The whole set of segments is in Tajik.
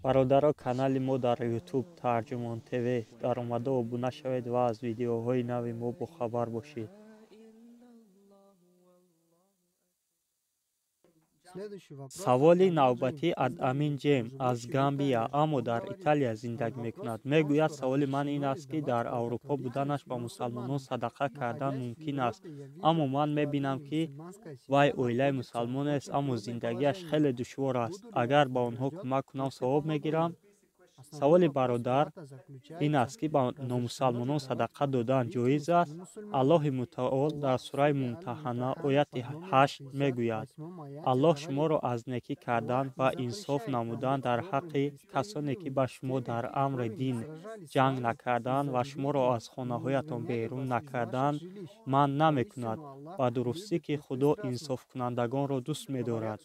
Бародаро, канали мо дар YouTube Тарҷумон ТВ даромада обуна шавед ва аз видеоҳои нави мо бохабар бошед. Саволи навбатӣ аз Амин Ҷем аз Гамбия, аммо дар Италия зиндагӣ мекунад. Мегӯяд, саволи ман ин аст, ки дар Аврупо буданаш ба мусалмонон садақа кардан мумкин аст, аммо ман мебинам, ки вай оилаи мусалмонест, аммо зиндагиаш хеле душвор аст. Агар ба онҳо кӯмак кунам, савоб мегирам? Саволи бародар ин аст, ки ба номусалмонон садақа додан ҷоиз аст? Аллоҳи мутаол дар сураи Мумтаҳана ояти 8 мегӯяд: Аллоҳ шуморо аз некӣ кардан ва инсоф намудан дар ҳаққи касоне, ки ба шумо дар амри дин ҷанг накардан ва шуморо аз хонаҳоятон берун накардан, манъ намекунад. Ба дурустӣ, ки Худо инсофкунандагонро дӯст медорад.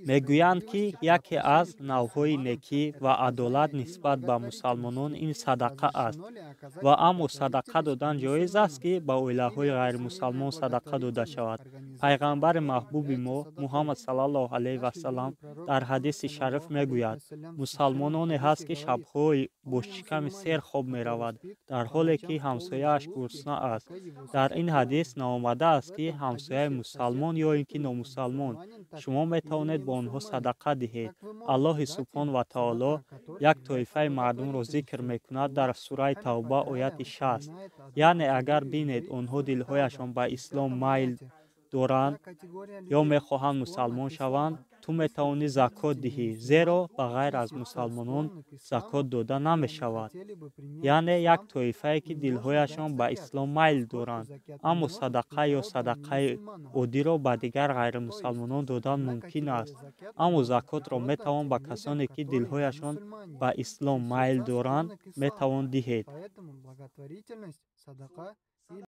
Мегӯянд, ки яке аз навъҳои некӣ ва адолат нисбат ба мусалмонон ин садақа аст. Ва аммо садақа додан ҷоиз аст, ки ба оилаҳои ғайримусалмон садақа дода шавад. Пайғамбари маҳбуби мо Муҳаммад саллаллоҳу алайҳи васаллам дар ҳадиси шариф мегӯяд: мусалмононе ҳаст, ки шабҳои бо шиками сер хоб меравад, дар ҳоле ки ҳамсояаш гурусна аст. Дар ин ҳадис наомадааст, ки ҳамсояи мусалмон ё ин ки номусалмон. Шумо метавонед ба онҳо садақа диҳед. Аллоҳи субҳон ва таоло як тоифаи мардумро зикр мекунад дар сураи Тавба ояти 60. Яъне агар бинед онҳо дилҳояшон ба ислом майл доранд ё мехоҳанд мусалмон шаванд, ту метавонӣ закот диҳӣ, зеро ба ғайр аз мусалмонон закот дода намешавад. Яъне як тоифае, ки дилҳояшон ба ислом майл доранд, аммо садақа ё садақаи оддиро ба дигар ғайримусалмонон додан мумкин аст. Аммо закотро метавон ба касоне, ки дилҳояшон ба ислом майл доранд, метавон диҳед.